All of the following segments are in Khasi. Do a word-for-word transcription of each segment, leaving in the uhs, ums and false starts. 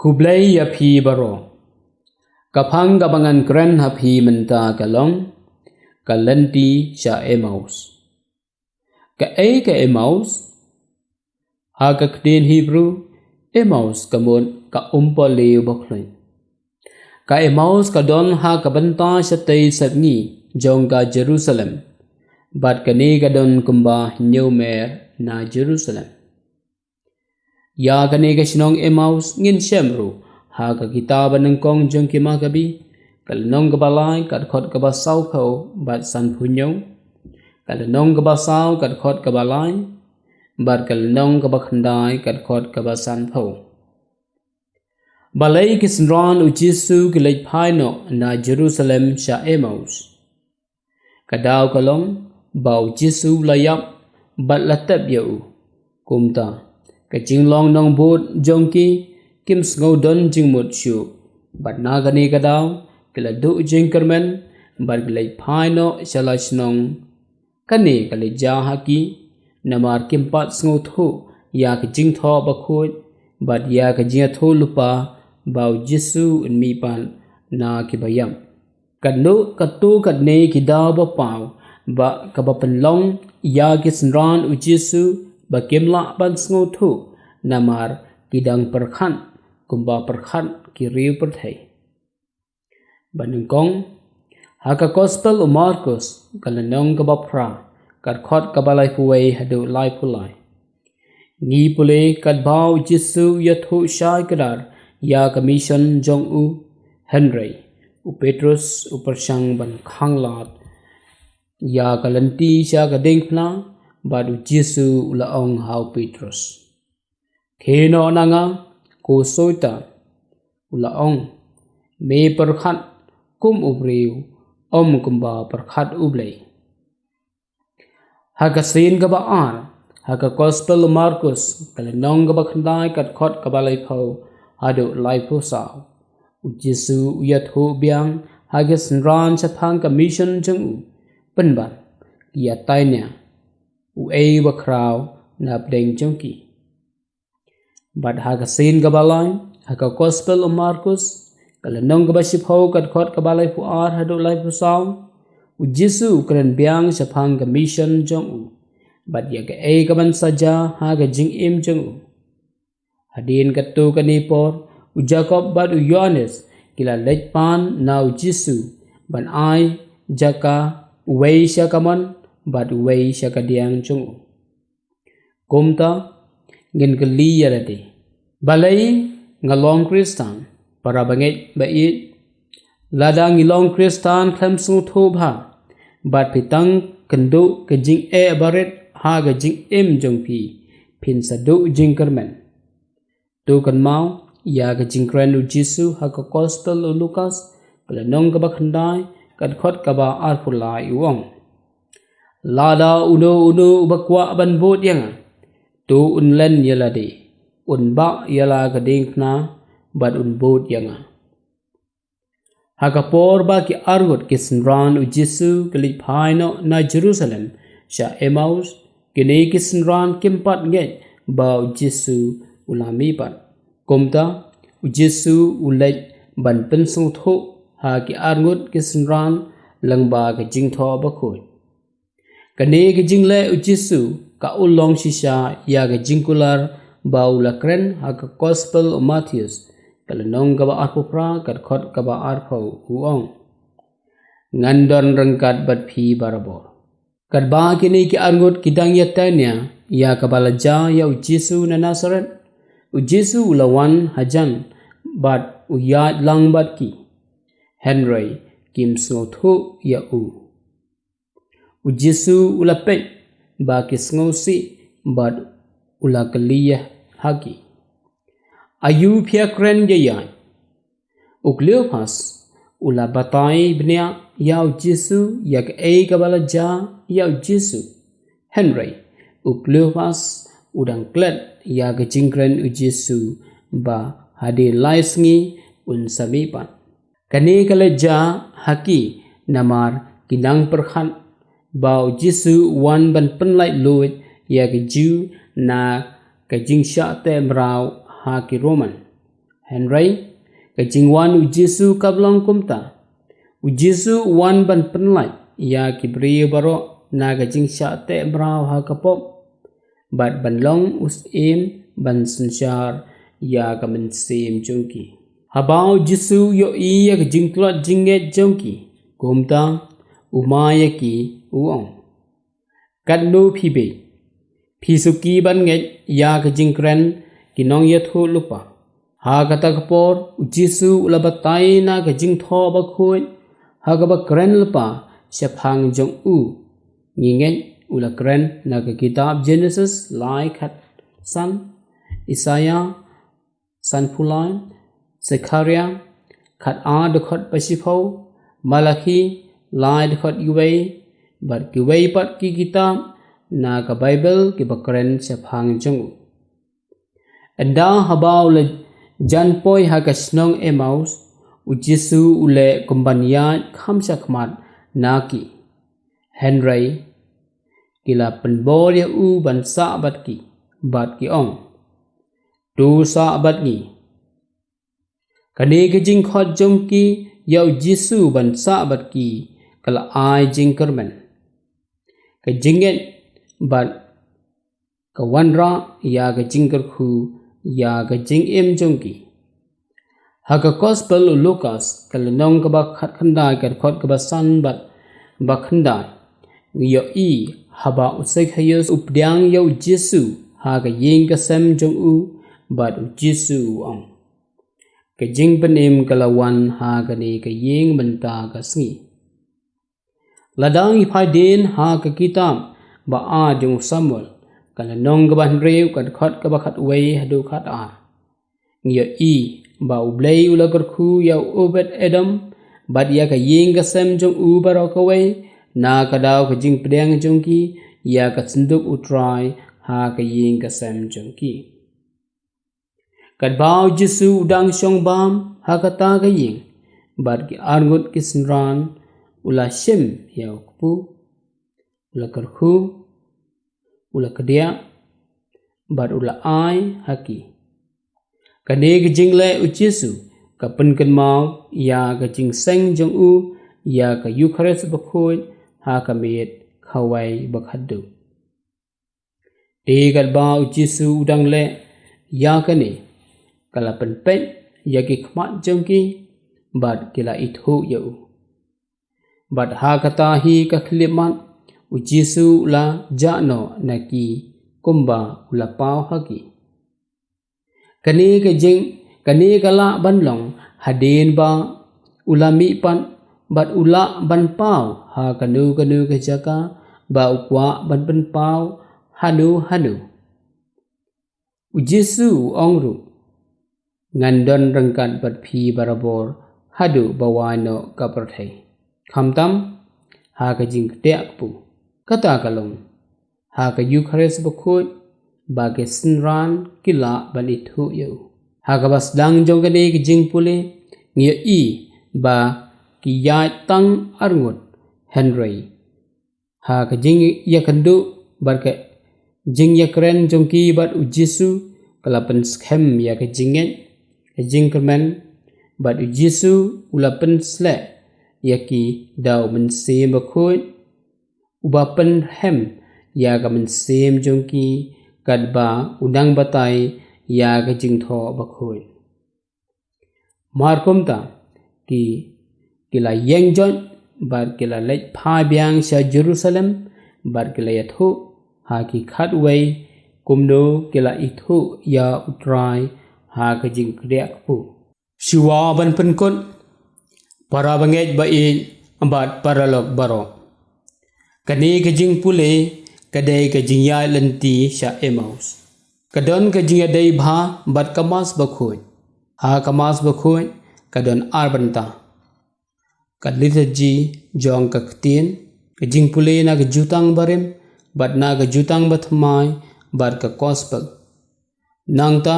Khublei ïa phi baroh. Ka phang kaba ngan kren ha phi mynta ka long, ka lynti sha Emmaus. Kaei ka Emmaus? Ha ka ktien Hebru, Emmaus ka mut ka umpa liw ba khluit. Ka Emmaus ka don ha ka bynta shatei sepngi jong ka Jerusalem, bad kane ka don kumba hynñiew mer na Jerusalem. Ïa kane ka shnong Emmaus ngin shem ruh ha ka kitab ba nyngkong jong ki Makabi, ka lynnong kaba lai, ka dkhot kaba sawphew bad sanphew hynñiew, ka lynnong kaba saw, ka dkhot kaba lai, bad ka lynnong kaba khyndai, ka dkhot kaba sanphew. Balei ki synran u Jisu ki leit phai noh na Jerusalem sha Emmaus? Ka daw ka long ba u Jisu la ïap bad la tep ïa u. Kumta, ka jinglong nongbud jong ki kim sngew don jingmut shuh, bad na kane ka daw ki la duh jingkyrmen bad ki leit phai noh sha la shnong. Kane ka leit jia ha ki namar kim pat sngewthuh ïa ka jingthoh bakhuid bad ïa ka jingïathuh lypa ba u Jisu un mihpat na kiba ïap. Katno katto katne ki daw ba paw ba kaba pynlong ïa ki synran u Jisu ba kim lah ban sngewthuh namar ki dang pyrkhat kumba pyrkhat ki riew pyrthei. Ba nyngkong, ha ka Gospel u Markus, ka lynnong kaba phra, ka dkhot kaba laiphew wei haduh laiphew lai. Ngi pule katba u Jisu u ïathuh shai kdar ïa ka mission jong u, hynrei u Petrus u pyrshang ban khanglad ïa ka lynti sha ka diengphna, bad u Jisu u la ong ha u Petrus, "Khie noh na nga, ko Soitan." U la ong, "Me pyrkhat kum u briew, ym kumba pyrkhat u Blei." Ha ka sien kaba ar, ha ka Gospel u Markus, ka lynnong kaba khyndai, ka dkhot kaba laiphew haduh laiphew saw, u Jisu u ïathuh biang ha ki synran shaphang ka mission jong u, pynban ki ïa tainia uei uba khraw na pdeng jong ki. Bad ha ka sien kaba lai, ha ka Gospel u Markus, ka lynnong kaba shiphew, ka dkhot kaba laiphew ar haduh laiphew saw, u Jisu u kren biang shaphang ka mission jong u, bad ïa kaei kaban sa jia ha ka jingim jong u. Hadien katto katne por, u Jakob bad u Ïoannis ki la leit pan na u Jisu ban ai jaka, uwei sha kamon bad uwei sha kadiang jong u. Kumta, ngin kylli ïa lade, balei nga long Khristan? Para bangeit ba ïeit, lada ngi long Khristan khlem sngewthuh bha, bad phi tang kynduh ka jingeh barit ha ka jingim jong phi, phin sa duh jingkyrmen. To kynmaw ïa ka jingkren u Jisu ha ka Gospel u Lukas, ka lynnong kaba khyndai, ka dkhot kaba arphew lai, u ong, "Lada uno uno uba kwah ban bud ïa nga, to un len ïa lade, un bah ïa la ka diengphna, bad un bud ïa nga." Ha ka por ba ki arngut ki synran u Jisu ki leit phai noh na Jerusalem sha Emmaus, kine ki synran kim pat ngeit ba u Jisu u la mihpat. Kumta, u Jisu u leit ban pynsngewthuh ha ki arngut ki synran lyngba ka jingthoh bakhuid. Kane ka jingleh u Jisu ka u long shisha ïa ka jingkular ba u la kren ha ka Gospel u Mathaios, ka lynnong kaba arphew phra, ka dkhot kaba arphew, u ong, "Ngan don ryngkat bad phi barabor." Katba kine ki arngut ki dang ïa tainia ïa kaba la jia ïa u Jisu na Nasaret, u Jisu u la wan hajan bad u ïaid lang bad ki. Hynrei kim sngewthuh ïa u. U Jisu u la peit ba ki sngewsih bad u la kylli ïa ha ki, "Aïu phi ïa kren ïa ïa?" U Kleopas u la batai bniah ïa u Jisu ïa kaei kaba la jia ïa u Jisu. Hynrei u Kleopas u dang klet ïa ka jingkren u Jisu ba hadien lai sngi un sa mihpat. Kane ka la jia ha ki namar ki nang pyrkhat ba u Jisu u wan ban pynlait luid ïa ki Jiw na ka jingshah teh mraw ha ki Roman. Hynrei ka jingwan u Jisu kam long kumta. U Jisu u wan ban pynlait ïa ki briew baroh na ka jingshah teh mraw ha ka pop, bad ban long u syiem ban synshar ïa ka mynsiem jong ki. Haba u Jisu u ïohi ïa ka jingtlot jingngeit jong ki, kumta u mai ïa ki, u ong: Katno phi beit! Phi suki ban ngeit ïa ka jingkren ki nongïathuhlypa. Ha kata ka por u Jisu u la batai na ka Jingthoh Bakhuid ha kaba kren lypa shaphang jong u. Ngi ngeit u la kren na ka kitab Jenesis lai khatsan, Isaïah sanphew lai, Sakhariah khatar dkhot bashiphew, Malakhi lai dkhot uwei, bad kiwei pat ki kitab na ka Baibl kiba kren shaphang jong u. Ynda haba u la jan poi ha ka shnong Emmaus, u Jisu u leh kum ban ïaid kham shakhmat na ki. Hynrei ki la pynbor ïa u ban sah bad ki, bad ki ong: To sah bad ngi. Kane ka jingkhot jong ki ïa u Jisu ban sah bad ki ka la ai jingkyrmen, ka jingngeit bad ka wanrah ïa ka jingkyrkhu ïa ka jingim jong ki. Ha ka Gospel u Lukas ka lynnong kaba khatkhyndai, ka dkhot kaba san bad ba khyndai, ngi ïohi haba u Sakhaios u pdiang ïa u Jisu ha ka ïing ka sem jong u, bad u Jisu u ong: Ka jingpynim ka la wan ha kane ka ïing mynta ka sngi. Lada ngi phai dien ha ka kitab ba ar jong u Samuel, ka lynnong kaba hynriew, ka dkhot kaba khatwei haduh khatar, ngi ïohi ba U Blei u la kyrkhu ïa u Obed Edom bad ïa ka ïing ka sem jong u baroh kawei, na ka daw ka jingpdiang jong ki ïa ka synduk U Trai ha ka ïing ka sem jong ki. Katba u Jisu u dang shong bam ha kata ka ïing bad ki arngut ki synran, u la shim ïa u kpu, u la kyrkhu, u la kdiah, bad u la ai ha ki. Kane ka jingleh u Jisu ka pynkynmaw ïa ka jingseng jong u ïa ka Eukharist bakhuid ha ka miet khawai ba khatduh. Te katba u Jisu u dang leh ïa kane, ka la pynpeit ïa ki khmat jong ki, bad ki la ithuh ïa u. Bad ha kata hi ka khyllipmat u Jisu u la jah noh na ki kumba u la paw ha ki. Kane ka jing, kane ka lah ban long hadien ba u la mihpat bad u lah ban paw ha kano kano ka jaka ba u kwah ban pynpaw hano hano. U Jisu u ong ruh: Ngan don ryngkat bad phi barabor haduh ba wai noh ka pyrthei, khamtam ha ka jingkdiah kpu. Kata ka long ha ka Eukharist bakhuid ba ki synran ki lah ban ithuh ïa u. Ha kaba sdang jong kane ka jingpule, ngi ïohi ba ki ïaid tang arngut, hynrei ha ka jingïakynduh bad ka jingïakren jong ki bad u Jisu, ka la pynskhem ïa ka jingngeit, ka jingkyrmen, bad u Jisu u la pynsleh ïa ki da u Mynsiem Bakhuid, uba pynrhem ïa ka mynsiem jong ki katba u dang batai ïa ka Jingthoh Bakhuid. Mar kumta, ki, ki la ïeng joit, bad ki la leit phai biang sha Jerusalem, bad ki la ïathuh ha ki khatwei kumno ki la ithuh ïa U Trai ha ka jingkdiah kpu. Shuwa ban pynkut, para bangeit ba ïeit bad paralok baroh, kane ka jingpule ka dei ka jingïaid lynti sha Emmaus. Ka don ka jingïadei bha bad ka Mass Bakhuid. Ha ka Mass Bakhuid ka don ar bynta: ka liturgy jong ka ktien, ka jingpule na ka Jutang Barim bad na ka Jutang Bathymmai, bad ka Gospel. Nangta,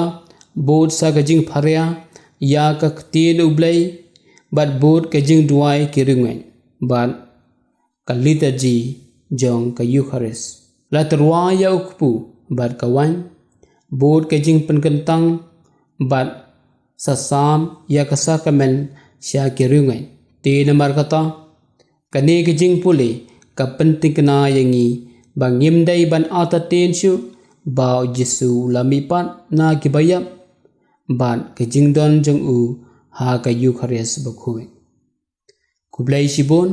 bud sa ka jingpharia ïa ka ktien U Blei, bad bud ka jingduwai ki riewngeit, bad ka liturgy jong ka Eukharist. La tyrwa ïa u kpu bad ka wain, bud ka jingpynkyntang bad sa sam ïa ka sakramen sha ki riewngeit. Te namar kata, kane ka jingpule ka pynthikna ïa ngi ba ngim dei ban artatien shuh ba u Jisu u la mihpat na ki baïap bad ka jingdon jong u ha ka Ïukharist bakhuid. Khublei shibun,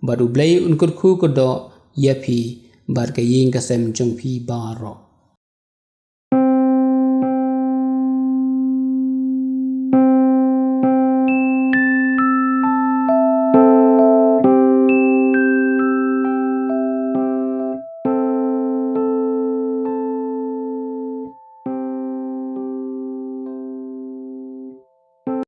bad U Blei un kyrkhu kyrdoh ïa phi bad ka ïing ka sem jong phi baroh.